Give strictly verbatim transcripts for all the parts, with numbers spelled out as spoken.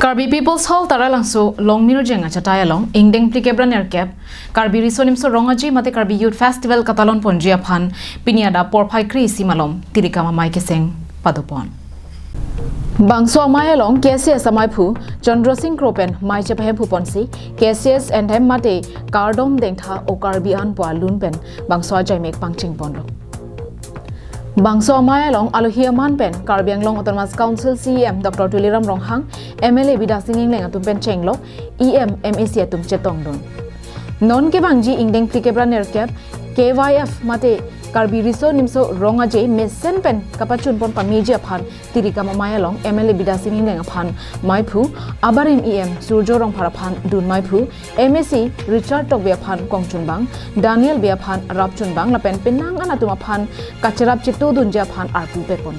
Karbi People's Hall Taralangso Longmirjeng achatai along ingdeng phlikep ra nerkep Karbi Riso Nimso Rong Aje mate Karbi Youth Festival katalon ponji aphan pini adap porphai kre-isi malom tirikam amei keseng padopon. Bangso amei along K C S amaiphu Chandra Singh Kro pen mei chepahem phu ponsi K C S entem mate kardom dengtha o Karbi an pu alun pen bangso ajaimek pangcheng ponlo. Bangso amei along alohi aman pen Karbi Anglong Autonomous Council C E M Doctor Tuliram Ronghang, M L A Bidya Sing Engleng atum pen chenglok, E M, M A C atum chetongdun. Non kevangji ingdeng phlikep ra nerkep K Y F mate Karbi Riso Nimso Rong Aje mesen pen kapachun pon pameji aphan tirikam amei along M L A Bidya Sing Engleng aphan meiphu, abarim E M Surjya Rongphar aphan dun meiphu, M A C Richard Tokbi aphan kongchunbang, Daniel Bey aphan rapchunbang lapen penang an atum aphan kacherap chetudunji aphan arpu pekon.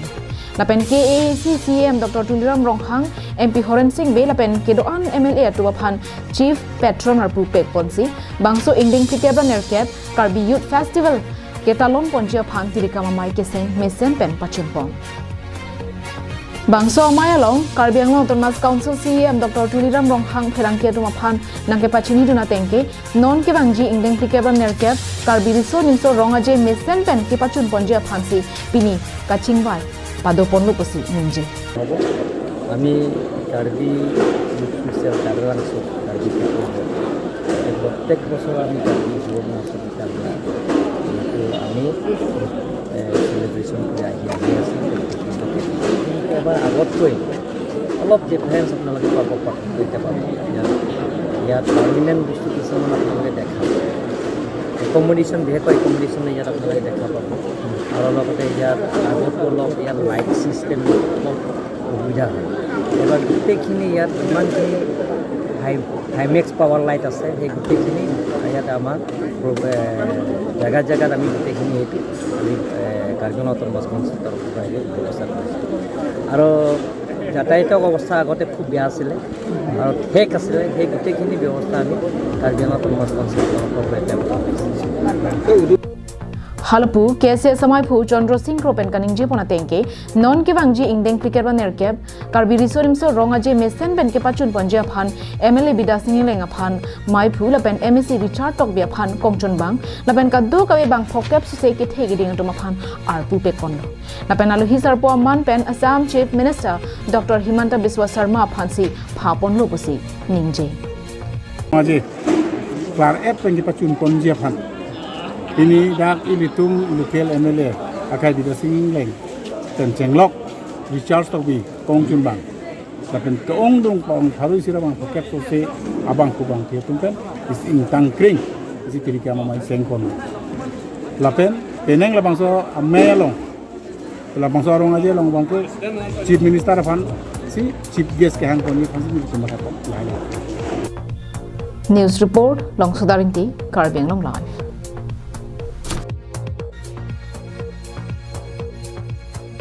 Lapen K A A C C E M Doctor Tuliram Ronghang, M P Horen Sing Bey lapen kedo-an M L A atum aphan Chief Patron arpu pekponsi bangso ingdeng phlikep ra nerkep Karbi Youth Festival ketalon ponji aphan tirikam amei keseng mesen pen pachun pon. Bangso amei along Karbi Anglong Autonomous Council C E M Doctor Tuliram Ronghang pherangke atum aphan nangkepachinidun ateng ke non kevangji ingdeng phlikep ra nerkep Karbi Riso Nimso Rong Aje mesen pen kepachun ponji aphansi pini kachingvai padoponlo pusi ningje. আমি Karbi youth festival Karbi আংশু কাৰ্বি পিপল প্ৰত্যেক বছৰ আমি কাৰ্বি যুৱ মহোৎসৱ কাৰ্বি আমি চেলিব্ৰেশ্যন কৰি আহি আহি আছোঁ। কিন্তু এবাৰ আগতকৈ অলপ ডিফাৰেঞ্চ আপোনালোকে পাব, পাৰ্থক্য এতিয়া পাব। ইয়াত ইয়াত পাৰ্মিনেণ্ট বস্তু কিছুমান আপোনালোকে দেখা পাব। একমডেশ্যন, বিশেষকৈ একমডেশ্যন ইয়াত আপোনালোকে দেখা পাব। আৰু লগতে ইয়াত আগতকৈ অলপ ইয়াত লাইট ছিষ্টেম অলপ অসুবিধা হয়। এইবাৰ গোটেইখিনি ইয়াত যিমানখিনি হাই হাইমেক্স পাৱাৰ লাইট আছে, সেই গোটেইখিনি ইয়াত আমাৰ প্ৰ- এ, জেগাত জেগাত আমি গোটেইখিনি সেইটো আমি এ, কাৰ্বি আংলং অট'নমাছ কাউন্সিলৰ তৰফৰ পৰা সেইটো ব্যৱস্থা কৰিছোঁ। আৰু যাতায়াতৰ অৱস্থা আগতে খুব বেয়া আছিলে আৰু ঠেক আছিলে, সেই গোটেইখিনি ব্যৱস্থা আমি কাৰ্বি আংলং অট'নমাছ কাউন্সিলৰ তৰফৰ পৰা এতিয়া কৰিছোঁ। Halapu K C S amaiphu Chandra Singh Kro pen kaningje pon ateng ke non kevangji ingdeng phlikep ra nerkep Karbi Riso Nimso Rong Aje mesen pen kepachun ponji aphan M L A Bidya Sing Engleng aphan meiphu lapen M A C Richard Tokbi aphan kongchunbang lapen kadokave bang phokep suse kethe keding atum aphan arpu pekonlo. Lapen alohi sarpo aman pen Assam Chief Minister Doctor Himanta Biswa Sarma aphansi phaponlo pusi ningje. Aje klar-et pen kepachun ponji aphan pini dak ilitum local M L A akai Bidya Sing Engleng pen chenglok Richard Tokbi kongchunbang. Lapen keongdung paong tharui sira bang phokep sose abang kubang ke atum pen isi ingtang kring isi tirikam amei sengkon. Lapen penang labangso amei along labangso arong aje along bangke Chief Minister aphansi chief guest kehang ponji aphansi nelitum matha pon. Lahai lahai. News report, Longsoda Ingti, Karbi Anglong Live.